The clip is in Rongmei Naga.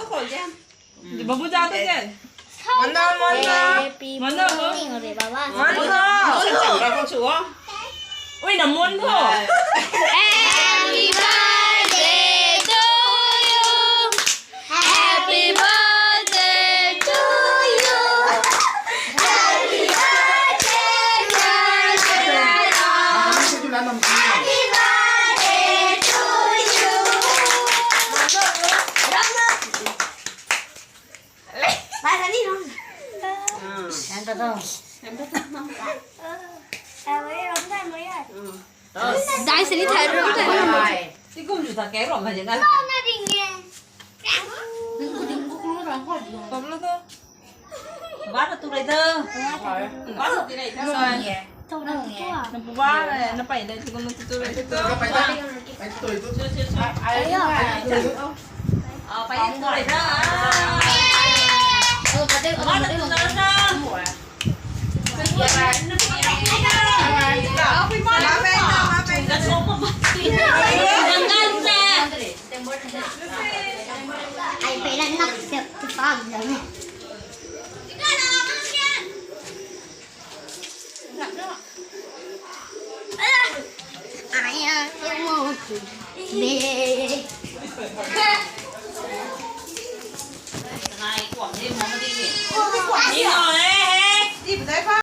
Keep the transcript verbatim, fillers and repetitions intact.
Babu ja tu ke. Mana, mana. Mana mo. Mana mo. Mana. Mana. Mana. Ui, na mon tho. Happy birthday to you. Happy birthday to you. Happy birthday, dear Sarah. Happy birthday to you. Bye, Sunny, no. Em ta tho. Dai sini thai ram ta. Ti kum ju ta ke rom ma jeng a. Tablo to. Ba na tu rai da. Ba na tu rai da. Na pu ba na pai da ti kum na tu rai da. Pai tu rai tu. Ah, pai tu rai da. Ba na tu rai da.